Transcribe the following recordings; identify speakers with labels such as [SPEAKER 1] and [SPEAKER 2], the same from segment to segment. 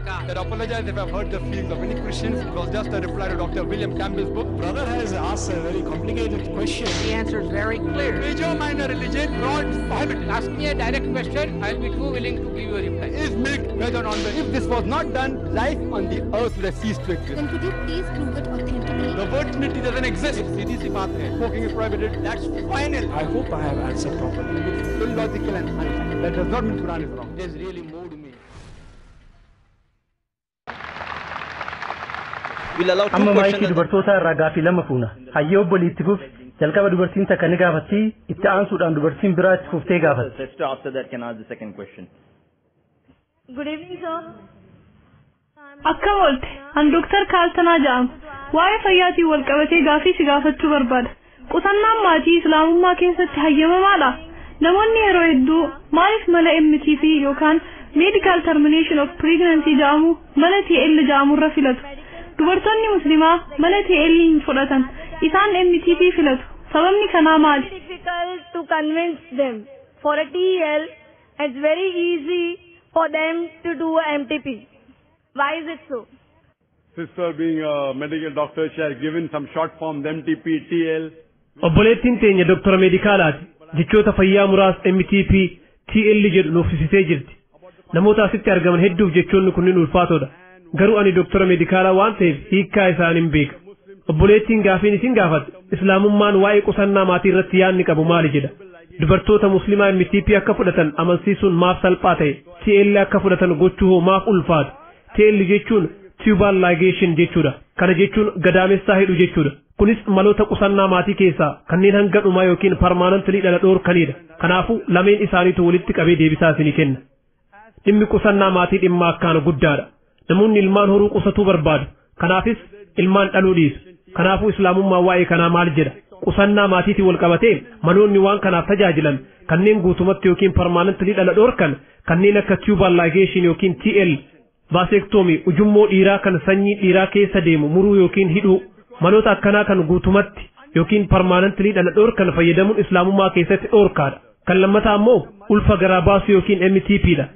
[SPEAKER 1] That apologize if I've hurt the feelings of any Christians. It was just a reply to Dr. William Campbell's book.
[SPEAKER 2] Brother has asked a very complicated question.
[SPEAKER 3] The answer is very clear.
[SPEAKER 1] Major minor religion not prohibited.
[SPEAKER 3] Ask me a direct question, I'll be too willing to give you a reply.
[SPEAKER 1] Is milk veg or non-veg? If this was not done, life on the earth would have ceased to exist.
[SPEAKER 4] Then could you please prove it authentically?
[SPEAKER 1] The word Trinity doesn't exist. सीधी सी बात है. Smoking is prohibited. That's final.
[SPEAKER 2] I hope I have answered properly.
[SPEAKER 1] It's illogical and unfair. That does not mean Quran is wrong.
[SPEAKER 3] It has really moved me.
[SPEAKER 5] Amma maayikii dubartootaa irraa gaafii lama fuuna. Hayyee obboleetti fufi. Jalqaba dubartiin takka ni gaafatti, itti aansuudhaan dubartiin biraa itti fuftee gaafatti.
[SPEAKER 6] Sister after that can ask the second question.
[SPEAKER 7] Good evening, sir.
[SPEAKER 8] Akkam oolte, an Dooktar Kaaltanaa jedhama. Waa'ee fayyaatiin wal qabatee gaafii si gaafachuu barbaada. Qusannaan maatii Islaamummaa keessatti hayyamamaadha. Namoonni yeroo hedduu maaliif mala MTP yookaan Medical Termination of Pregnancy jedhamu mala TL jedhamurra filatu? Dubartoonni Muslimaa mala TL hin fudhatan. Isaan MTP filatu. Sababni kanaa maali?
[SPEAKER 7] Difficult to convince them. For a TL, it's very easy for them to do a MTP. Why is it so?
[SPEAKER 1] Sister being a medical doctor, she has given some short forms, MTP, TL.
[SPEAKER 9] Obboleettiin teenya doktora meedikaalaati. Jechoota fayyaa muraasa MTP, TL jedhu nuuf ibsitee jirti. Namoota asitti argaman hedduuf jechoonni kunniin ulfaatoodha. Garuu ani doktora meedikaalaa waan ta'eef hiikkaa isaaniin beeka. Obboleettiin gaafiin isin gaafatte Islaamummaan waa'ee qusannaa maatii irratti yaadni qabu maali jedha. Dubartoota Muslimaa MTP akka fudhatan amansiisuun maaf salphaa ta'e? TL akka fudhatan gochuu hoo maaf ulfaata? TL jechuun tubal ligation jechuudha. Kana jechuun gadaamessaa hidhu jechuudha. Kunis maloota qusannaa maatii keessaa kanneen hanga dhumaa yookiin permanently dhala dhoorkanidha. Kanaafuu lameen isaaniitu walitti qabee deebisaa isinii kenna. Dhimmi qusannaa maatii dhimma akkaan guddaadha. Namoonni ilmaan horuu qusatuu barbaadu. Kanaafis ilmaan dhaluu dhiisu. Kanaafuu Islaamummaa waa'ee kanaa maal jedha? Qusannaa maatiitiin wal qabatee maloonni waan kanaaf tajaajilan kanneen guutumatti yookiin permanently dhala dhoorkan kanneen akka tubal ligation yookiin TL, vasectomy, ujummoo dhiiraa kan sanyii dhiiraa keessa deemu muruu yookiin hidhuu, maloota akkanaa kan guutumatti yookiin permanently dhala dhoorkan fayyadamuun Islaamummaa keessatti dhoorkaadha. Kan lammataa ammoo ulfa garaa baasuu yookiin MTP dha.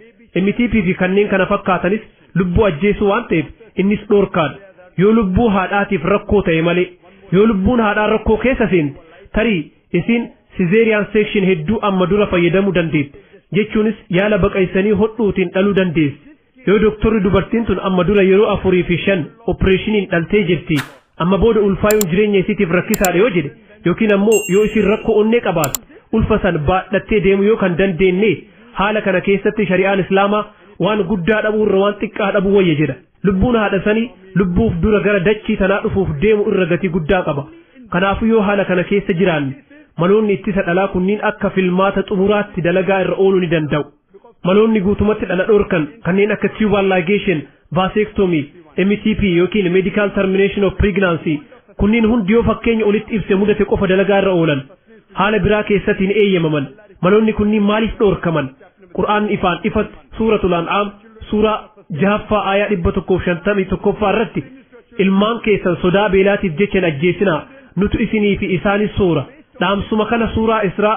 [SPEAKER 9] MTP fi kanneen kana fakkaatanis lubbuu ajjeesuu waan ta'eef innis dhoorkaadha. Yoo lubbuu haadhaatiif rakkoo ta'e malee, yoo lubbuun haadhaa rakkoo keessa seente, tarii isiin cesarean section hedduu amma dura fayyadamuu dandeetti. Jechuunis yaala baqaysanii hodhuutiin dhaluu dandeessi. Yoo doktorri dubartiin tun amma dura yeroo 4 fi 5 opereeshiniin dhaltee jirti, amma booda ulfaayuun jireenya isiitiif rakkisaadha yoo jedhe, yookiin ammoo yoo isiin rakkoo onnee qabaatte ulfa san baadhattee deemuu yoo kan dandeenye, haala kana keessatti shari'aan Islaamaa waan guddaa dhabuu irra waan xiqqaa dhabuu wayya jedha. Lubbuun haadha sanii lubbuuf dura gara dachii tanaa dhufuuf deemu irra gatii guddaa qaba. Kanaafuu yoo haala kana keessa jiraanne maloonni ittisa dhalaa kunniin akka filmaata xumuraatti dalagaa irra ooluu ni danda'u. Maloonni guutumatti dhala dhoorkan kanneen akka tubal ligation, vasectomy, MTP yookiin medical termination of pregnancy kunniin hundi yoo fakkeenya olitti ibse mudate qofa dalagaa irra oolan. Haala biraa keessatti hin eeyyamaman. Maloonni kunniin maaliif dhoorkaman? Qur'aan ifaan ifatti suuratul An'aam suuraa 6ffaa aayaa 151ffaa irratti ilmaan keessan sodaa beelaatiif jecha hin ajjeesinaa, nutu isinii fi isaanis soora. Dhaamsuma kana suuraa Israa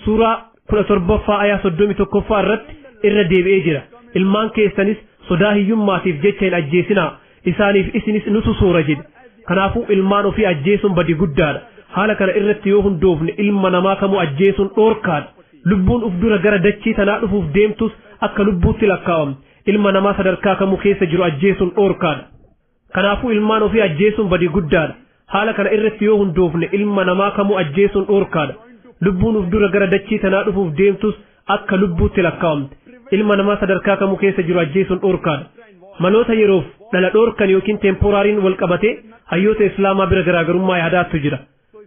[SPEAKER 9] suuraa 17ffaa aayaa 31ffaa irratti irra deebi'ee jira. Ilmaan keessanis sodaa hiyyummaatiif jecha hin ajjeesinaa, isaaniif isinis nutu soora jedhe. Kanaafuu ilmaan ofii ajjeesuun badii guddaadha. Haala kana irratti yoo hundoofne ilma namaa kamuu ajjeesuun dhoorkaadha. Lubbuun uf dura gara dachii tanaa dhufuuf deemtus akka lubbuutti lakkaawamti. Ilma namaa sadarkaa kamuu keessa jiru ajjeesuun dhoorkaadha. Kanaafuu ilmaan ofii ajjeesuun badii guddaadha. Haala kana irratti yoo hundoofne ilma namaa kamuu ajjeesuun dhoorkaadha. Lubbuun uf dura gara dachii tanaa dhufuuf deemtus akka lubbuutti lakkaawamti. Ilma namaa sadarkaa kamuu keessa jiru ajjeesuun dhoorkaadha. Maloota yeroof dhala dhoorkan yookiin temporaariin wal qabatee hayyoota Islaamaa bira garaagarummaa yaadaattu jira.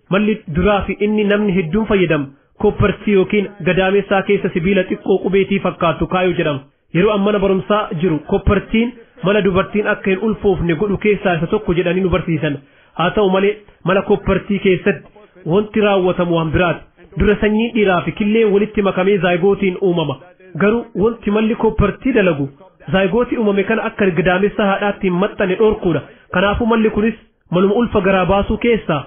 [SPEAKER 9] Malli duraa fi inni namni hedduun fayyadamu Copper T yookiin gadaamessaa keessa sibiila xiqqoo qubeetii fakkaatu kaayuu jedhama. Yeroo amma mana barumsaa jiru Copper T'n mala dubartiin akka hin ulfoofne godhu keessaa isa tokko jedhanii nu barsiisan. Haa ta'u malee mala Copper T keessatti wanti raawwatamu waan biraati. Dura sanyii dhiiraa fi killee walitti makamee zaayigootiin uumama. Garuu wanti malli Copper T dalagu zaayigootii uumame kana akka gadaamessa haadhaatti hin maxxane dhorkuudha. Kanaafuu malli kunis maluma ulfa garaa baasuu keessaa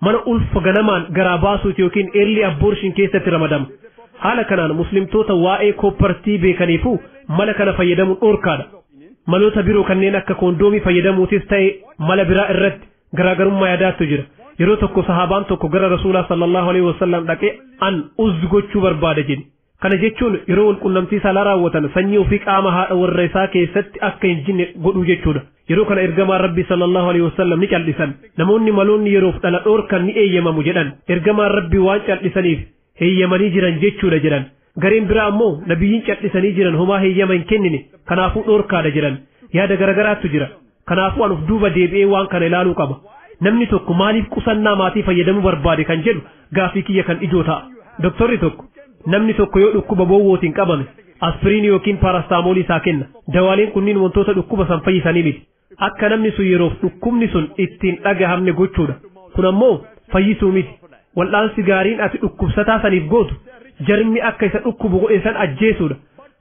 [SPEAKER 9] mana ulfa ganamaan garaa baasuuti yookiin early abortion keessatti ramadama. Haala kanaan muslimtoota waa'ee Copper T beekaniifuu mala kana fayyadamuun dhorkaadha. Maloota biroo kanneen akka koondoomii fayyadamuutis ta'e mala biraa irratti garaagarummaa yaadaatu jira. Yeroo tokko sahaabaan tokko gara Rasuulaa sallallahu alaihi wasallam dhaqee an uz gochuu barbaada jedhe. Kana jechuun yeroo walqunnamtii saalaa raawwatan sanyii ofii qaama haadha warra isaa keessatti akka hin jinne godhuu jechuudha. Yeroo kana ergamaan Rabbi sallallahu alaihi wasallam ni cal'isan. Namoonni maloonni yeroof dhala dhoorkan ni eeyyamamu jedhan. Ergamaan Rabbi waan cal'isaniif heeyyamanii jiran jechuudha jedhan. Gareen biraa ammoo nabiyyiin cal'isanii jiran homaa heeyyama hin kennine, kanaafuu dhoorkaadha jedhan. Yaada garagaraatu jira. Kanaafuu an of duuba deebi'ee waan kana ilaaluu qaba. Namni tokko maaliif qusannaa maatii fayyadamuu barbaade kan jedhu gaafii kiyya kan ijoo ta'a. Doktorri tokko namni tokko yoo dhukkuba boowwootiin qabame aspiriinii yookiin paarastaamoolii isaa kenna. Dawaaleen kunniin wantoota dhukkuba san fayyisanii miti. Akka namni sun yeroof dhukkubni sun ittiin dhagahamne gochuudha. Kun ammoo fayyisuu miti. Wal'aansi gaariin ati dhukkubsataa saniif gootu jarmi akka isa dhukkubu godhe san ajjeesuudha.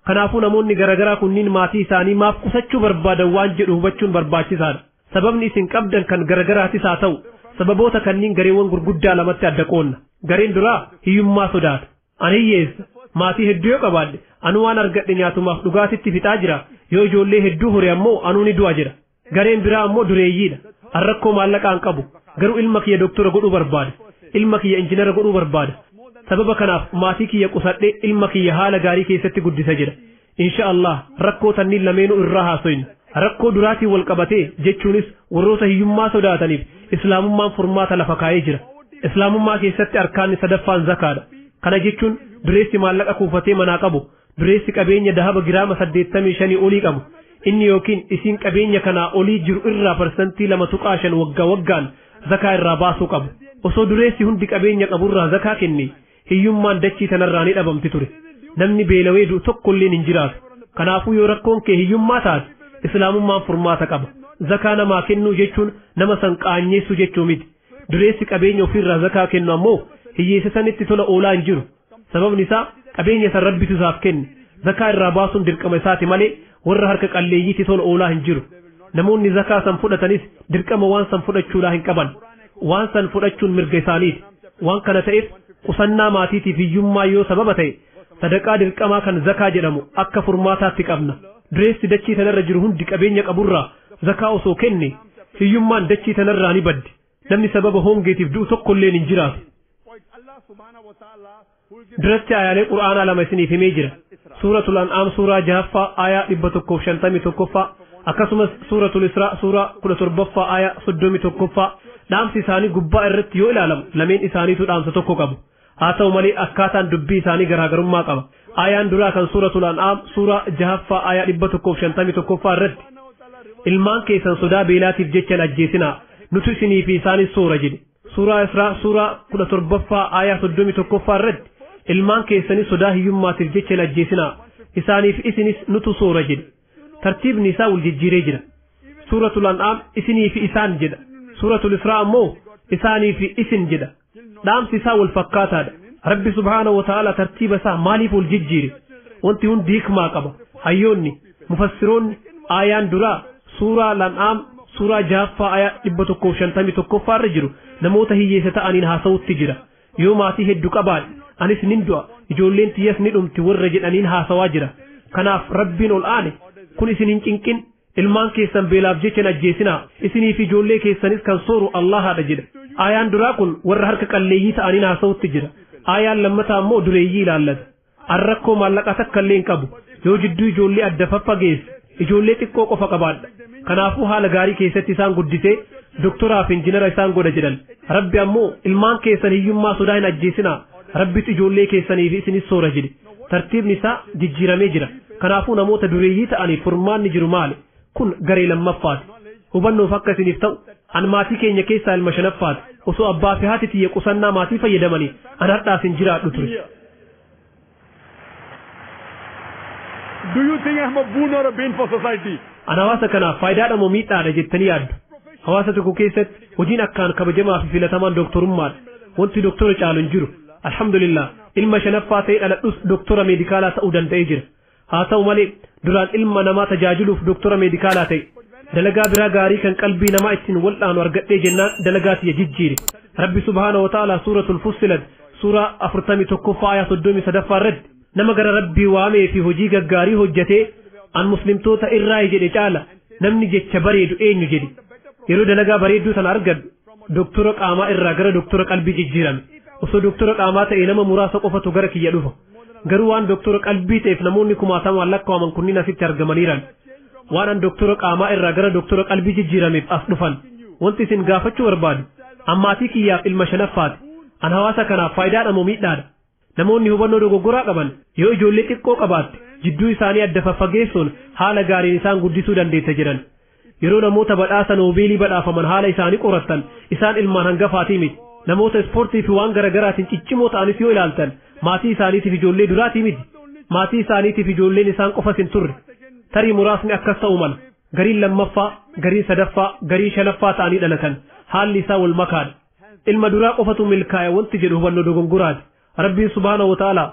[SPEAKER 9] Kanaafuu namoonni garaagaraa kunniin maatii isaanii maaf qusachuu barbaadan waan jedhu hubachuun barbaachisaadha. Sababni isin qabdan kan garaagaraatis haa ta'u, sababoota kanneen gareewwan gurguddaa lamatti adda qoonna. Gareen duraa hiyyummaa sodaata. Ani hiyyeessa, maatii hedduu yoo qabaadhe anu waan argadhe nyaatumaaf dhugaatitti fixaa jira, yoo ijoollee hedduu hore ammoo anuu ni du'a jedha. Gareen biraa ammoo dureeyyiidha. An rakkoo maallaqaan qabu, garuu ilma kiyya doktora godhuu barbaada, ilma kiyya injinara godhuu barbaada. Sababa kanaaf maatii kiyya qusadhee ilma kiyya haala gaarii keessatti guddisa jedha. Insha Allah rakkoo tanniin lameenuu irraa haasoyna. Rakkoo duraatiin wal qabatee jechuunis warroota hiyyummaa sodaataniif islaamummaan furmaata lafa kaa'ee jira. Islaamummaa keessatti arkaanni sadaffaan zakaadha. Kana jechuun dureessi maallaqa kuufatee manaa qabu, dureessi qabeenya dahaba giraama 85 olii qabu, inni yookiin isiin qabeenya kanaa olii jiru irraa 2.5% waggaa waggaan zakaa irraa baasuu qabu. Osoo dureessi hundi qabeenya qaburraa zakaa kenne hiyyummaan dachii tanarraa ni dhabamti ture. Namni beelawee du'u tokkolleen hin jiraatu. Kanaafuu yoo rakkoon kee hiyyummaa taate islaamummaan furmaata qaba. Zakaa namaa kennuu jechuun nama san qaanyeessuu jechuu miti. Dureessi qabeenya ofiirraa zakaa kennu ammoo hiyyeessa sanitti tola oolaa hin jiru. Sababni isaa qabeenya san rabbitu isaaf kenne. Zakaa irraa baasuun dirqama isaati malee warra harka qalleeyyiitti tola oolaa hin jiru. Namoonni zakaa san fudhatanis dirqama waan san fudhachuudhaa hin qaban. Waan san fudhachuun mirga isaaniiti. Waan kana ta'eef qusannaa maatiitiif hiyyummaa yoo sababa ta'e sadaqaa dirqamaa kan zakaa jedhamu akka furmaataatti qabna. Dureessi dachii tanarra jiru hundi qabeenya qaburraa zakaa osoo kenne hiyyummaan dachii tanarraa ni baddi. Namni sababa hongeetiif du'u tokkolleen hin jiraatu. Duratti ayaalee Qur'aanaa lama isiniif himee jira. Suuratul An'aam suuraa 6ffaa aayaa 151ffaa akkasumas Suuratul Israa suuraa 17ffaa aayaa 31ffaa. Dhaamsi isaanii gubbaa irratti yoo ilaalamu lameen isaaniitu dhaamsa tokko qabu. Haa ta'u malee akkaataan dubbii isaanii garaagarummaa qaba. Aayaan duraa kan Suuratul An'aam suuraa 6ffaa aayaa 151ffaa irratti ilmaan keessan sodaa beelaatiif jecha hin ajjeesinaa, nutu isinii fi isaanis soora jedhe. Suuraa Israa suuraa 17ffaa aayaa 31ffaa irratti ilmaan keessanis sodaa hiyyummaatiif jecha hin ajjeesinaa, isaaniif isinis nutu soora jedhe. Tartiibni isaa wal jijjiiree jira. Suuratul An'aam isinii fi isaan jedha. Suuratul Israa ammoo isaanii fi isin jedha. Dhaamsi isaa wal fakkaataadha. Rabbi subhaanahu wa ta'ala tartiiba isaa maaliif wal jijjiire? Wanti hundi hikmaa qaba. Hayyoonni, mufassiroonni aayaan duraa suuraa An'aam suuraa 6ffaa aayaa 151ffaa irra jiru namoota hiyyeessa ta'aniin haasawutti jira. Yoo maatii hedduu qabaadhe anis nin du'a, ijoolleen tiyyas ni dhumti warra jedhaniin haasawaa jira. Kanaaf Rabbiin ol aane kun isin hin cinqin, ilmaan keessan beelaaf jecha hin ajjeesinaa, isinii fi ijoollee keessanis kan sooru Allahaadha jedha. Aayaan duraa kun warra harka qalleeyyii ta'aniin haasawutti jira. Aayaan lammataa ammoo dureeyyii ilaallata. An rakkoo maallaqaa takka illee hin qabu. Yoo jidduu ijoollee adda faffageesse ijoollee xiqqoo qofa qabaadha. Kanaafuu haala gaarii keessatti isaan guddisee doktoraa fi injinara isaan godha jedhan. Rabbi ammoo ilmaan keessan hiyyummaa sodaa hin ajjeesinaa, Rabbitu ijoollee keessanii fi isinis soora jedhe. Tartiibni isaa jijjiiramee jira. Kanaafuu namoota dureeyyii ta'aniif furmaanni jiru maali? Kun garee lammaffaati. Hubannoof akka isiniif ta'u an maatii keenya keessaa ilma shanaffaati. Osoo abbaa fi haati tiyya qusannaa maatii fayyadamanii an har'aas hin jiraadhu ture.
[SPEAKER 1] Do you think I'm a boon or a bane for society?
[SPEAKER 9] An hawaasa kanaaf faayidaadha moo miidhaadha jettanii yaaddu? Hawaasa tokko keessatti hojiin akkaan kabajamaa fi filatamaan doktorummaadha. Wanti doktora caalu hin jiru. Alhamdulillah ilma shanaffaa ta'ee dhaladhus doktora meedikaalaa ta'uu danda'ee jira. Haa ta'u malee duraan ilma namaa tajaajiluuf doktora meedikaalaa ta'e. Dalagaa biraa gaarii kan qalbii namaa ittiin wal'aanu argadhee jennaan dalagaa tiyya jijjiire. Rabbi subhaanahu wa ta'ala suuratul Fussilat suuraa 41ffaa aayaa 33ffaa irratti nama gara Rabbii waamee fi hojii gaggaarii hojjetee An muslimtoota irraayi jedhe caala namni jecha bareedu eenyu jedhe. Yeroo dalagaa bareedduu sana argadhu doktora qaamaa irraa gara doktora qalbii jijjiirame. Osoo doktora qaamaa ta'e nama muraasa qofatu gara kiyya dhufa. Garuu waan doktora qalbii ta'eef namoonni kumaatamaan lakkaa'aman kunniin asitti argamaniiran. Waan an doktora qaamaa irraa gara doktora qalbii jijjiirameef as dhufan. Wanti isin gaafachuu barbaadu ammaatii kiyyaaf ilma shanaffaati. An hawaasa kanaaf faayidaadha moo miidhaadha? Namoonni hubannoo dogoggoraa qaban yoo ijoollee xiqqoo qabaatte jidduu isaanii adda faffageessuun haala gaariin isaan guddisuu dandeessa jedhan. Yeroo namoota badhaasa noobeelii badhaafaman haala isaanii qorattan isaan ilmaan hangafaatii miti. Namoota ispoortii fi waan garaagaraatiin ciccimoo ta'anis yoo ilaaltan maatii isaaniitiif ijoollee duraatii miti. Maatii isaaniitiif ijoolleen isaan qofas hin turre. Tarii muraasni akkas ta'u mala. Gariin lammaffaa, gariin sadaffaa, gariin shanaffaa ta'anii dhalatan. Haalli isaa wal makaadha. Ilma duraa qofatu milkaa'e wanti jedhu hubannoo dogongoraati. Rabbiin subhaanahu wa ta'ala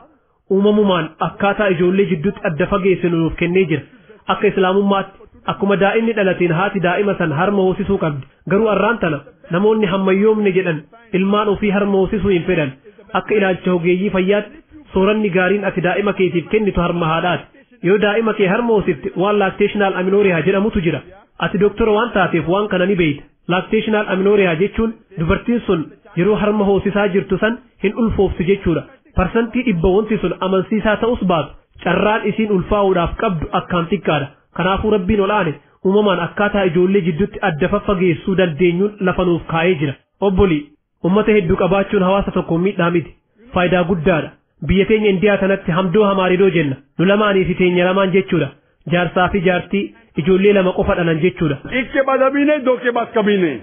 [SPEAKER 9] uumamumaan akkaataa ijoollee jidduutti adda fageessinu nuuf kennee jira. Akka islaamummaatti akkuma daa'imni dhalateen haati daa'ima san harma hoosisuu qabdi. Garuu arraan tana namoonni hammayyoomne jedhan ilmaan ofii harma hoosisuu hin fedhan. Akka ilaalcha ogeeyyii fayyaatti sooranni gaariin ati daa'ima keetiif kennitu harma haadhaati. Yoo daa'ima kee harma hoosifte waan lactational amenorrhea jedhamutu jira. Ati doktora waan taateef waan kana ni beeyta. Lactational amenorrhea jechuun dubartiin sun yeroo harma hoosisaa jirtu san hin ulfooftu jechuudha. 100% wanti sun amansiisaa ta'us baatu carraan isiin ulfaa'uudhaaf qabdu akkaan xiqqaadha. Kanaafuu Rabbiin ol aane uumamaan akkaataa ijoollee jidduutti adda faffageessuu dandeenyuun lafa nuuf kaa'ee jira. Obbolii, ummata hedduu qabaachuun hawaasa tokko miidhaa miti. Faayidaa guddaadha. Biyya teenya Indiyaa tanatti hamdoo hamaaridoo jenna. Nu lamaanii fi teenya lamaan jechuudha. Jaarsaa fi jaartii ijoollee lama qofa dhalan jechuudha.
[SPEAKER 1] एक के बाद अभी नहीं, दो के बाद कभी नहीं.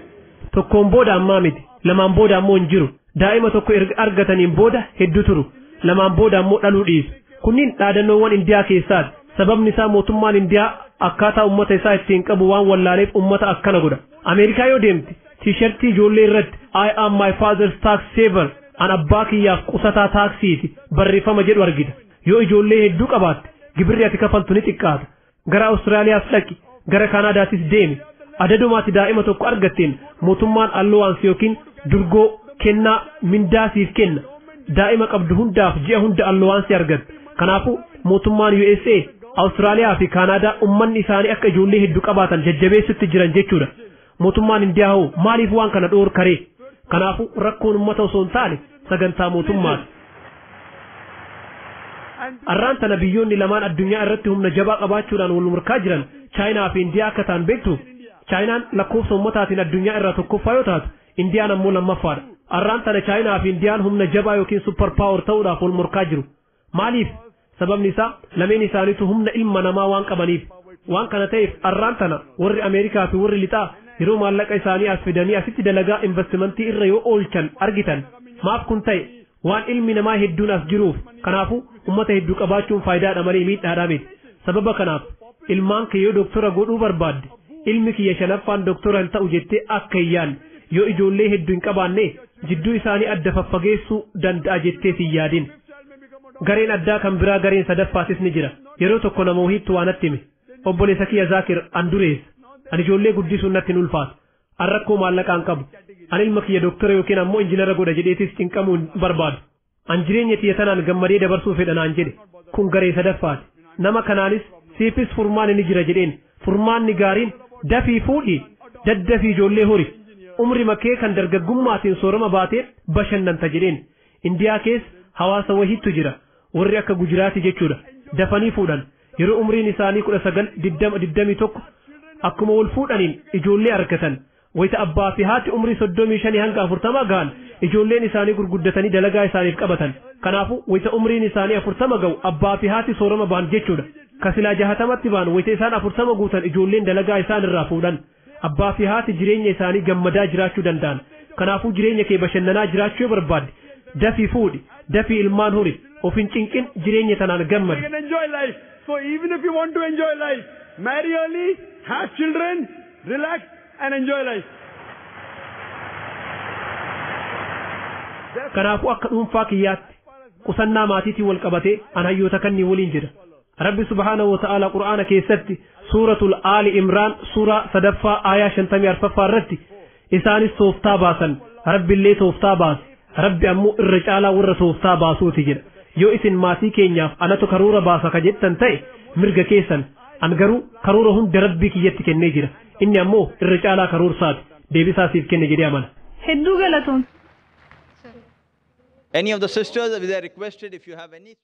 [SPEAKER 9] Tokkoon booda ammaa miti. Lamaan booda ammoo hin jiru. Daa'ima tokko erga argataniin booda hedduu turu. Lamaan booda ammoo dhaluu dhiisu. Kunniin dhaadannoowwan Indiyaa keessaati. Sababni isaa mootummaan Indiyaa akkaataa ummata isaa ittiin qabu waan wallaaleef ummata akkana godha. Ameerikaa yoo deemte tiishartii ijoollee irratti I am my father's tax saver, an abbaa kiyyaaf qusataa taaksiiti barreeffama jedhu argita. Yoo ijoollee hedduu qabaatte gibirri ati kafaltu ni xiqqaata. Gara Awustiraaliyaas dhaqi, gara Kaanaadaatis deemi. Adadumaati daa'ima tokko argatteen mootummaan allowance yookiin durgoo kennaa mindaa siif kenna. Daa'ima qabdu hundaaf ji'a hunda allowance argatta. Kanaafuu mootummaan USA, Awustiraaliyaa fi Kaanaadaa ummanni isaanii akka ijoollee hedduu qabaatan jajjabeessutti jiran jechuudha. Mootummaan Indiyaa hoo maaliif waan kana dhoorkaree? Kanaafuu rakkoon ummata osoo hin taane sagantaa mootummaati. Arraan tana biyyoonni lamaan addunyaa irratti humna jabaa qabaachuudhaan wal morkaa jiran Chaayinaa fi Indiyaa akka ta'an beektu. Chaayinaan lakkoofsa ummataatiin addunyaa irraa tokkoffaa yoo taatu, Indiyaan ammoo lammaffaadha. Arraan tana Chaayinaa fi Indiyaan humna jabaa yookiin super power ta'uudhaaf wal morkaa jiru. Maaliif? Sababni isaa lameen isaaniitu humna ilma namaa waan qabaniif. Waan kana ta'eef arraan tana warri Ameerikaa fi warri lixaa yeroo maallaqa isaanii as fidanii asitti dalagaa investimentii irra yoo oolchan argitan. Maaf kun ta'e? Waan ilmi namaa hedduun as jiruuf. Kanaafuu ummata hedduu qabaachuun faayidaadha malee miidhaadhaa miti. Sababa kanaaf ilmaan kee yoo doktora godhuu barbaadde ilmi kiyya shanaffaan doktora hin ta'u jettee akka hin yaadne. Yoo ijoollee hedduu hin qabaanne jidduu isaanii adda faffageessuu danda'a jettee hin yaadin. Gareen addaa kan biraa gareen sadaffaatis ni jira. Yeroo tokko nama wahiitti waan natti hime. Obboleessa kiyya Zaakir, an dureessa. Ani ijoollee guddisuun natti hin ulfaatu. An rakkoo maallaqaan qabu. An ilma kiyya doktora yookiin ammoo injinara godha jedheetis cinqamuu hin barbaadu. An jireenya tiyya tanaan gammadee dabarsuu fedha naan jedhe. Kun garee sadaffaati. Nama kanaanis siifis furmaanni ni jira jedheen. Furmaanni gaariin dafii fuudhi, daddafii ijoollee hori. Umri makee kan dargaggummaatiin soorama baatee bashannanta jedheen. Indiyaa keessa hawaasa wahiitu jira. Warri akka Gujiraati jechuudha. Dafanii fuudhan. Yeroo umriin isaanii 19, 20, 21 akkuma wal fuudhaniin ijoollee argatan. Wayita abbaa fi haati umrii 35 hanga 40 gahan ijoolleen isaanii gurguddatanii dalagaa isaaniif qabatan. Kanaafuu wayita umriin isaanii 40 ga'u abbaa fi haati soorama ba'an jechuudha. Kasilaa 60tti ba'an wayita isaan 40 guutan ijoolleen dalagaa isaan irraa fuudhan. Abbaa fi haati jireenya isaanii gammadaa jiraachuu danda'an. Kanaafuu jireenya kee bashannanaa jiraachuu yoo barbaadde dafii fuudhi, dafii ilmaan hori, of hin cinqin, jireenya tanaan gammadi.
[SPEAKER 1] You can enjoy life. So even if you want to enjoy life, marry early, have children, relax and enjoy life.
[SPEAKER 9] Kanaafuu akka dhuunfaa kiyyaatti qusannaa maatiitiin wal qabatee an hayyoota kanneen waliin jira. Rabbi subhaanahu wa ta'ala Qur'aana keessatti suuratul Aali Imraan suuraa 3ffaa aayaa 54ffaa irratti isaanis tooftaa baasan, Rabbi illee tooftaa baase, Rabbi ammoo irra caalaa warra tooftaa baasuuti jedha. Yoo isin maatii keenyaaf anatu karoora baasa ka jettan ta'e mirga keessan. An garuu karoora hunda Rabbii kiyyatti kennee jira. Inni ammoo irra caalaa karoorsaati. Deebisaa siif kenne jedhee amana.
[SPEAKER 8] Hedduu galatoom.
[SPEAKER 6] Any of the sisters, they are requested if you have any.